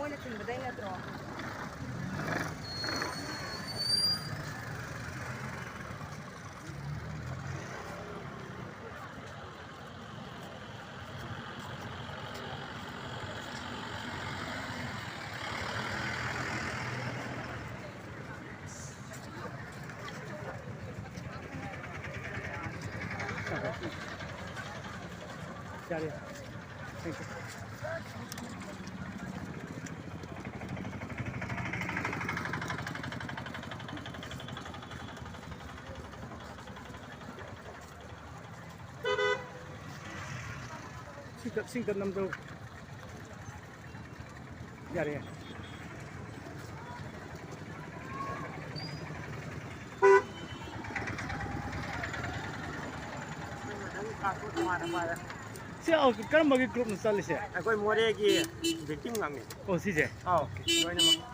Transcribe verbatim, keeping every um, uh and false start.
ꯃꯣꯏꯅ ꯊꯤꯟꯕꯗꯩ ꯅꯠꯇ꯭ꯔꯣ? ꯌꯥꯔꯦ꯫ Thank you. ꯁꯤꯡꯇ-, ꯁꯤꯡꯇ ꯅꯝꯗꯧ꯫ ꯌꯥꯔꯦ, ꯌꯥꯔꯦ꯫ ꯁꯤ, ꯑ, ꯀꯔꯝꯕꯒꯤ groupꯅꯣ ꯆꯠꯂꯤꯁꯦ? ꯑꯩꯈꯣꯏ ꯃꯣꯔꯦꯒꯤ victim ꯉꯥꯛꯅꯤ꯫ ꯑꯣ, ꯁꯤꯁꯦ? ꯑꯥꯎ, ꯂꯣꯏꯅꯃꯛ꯫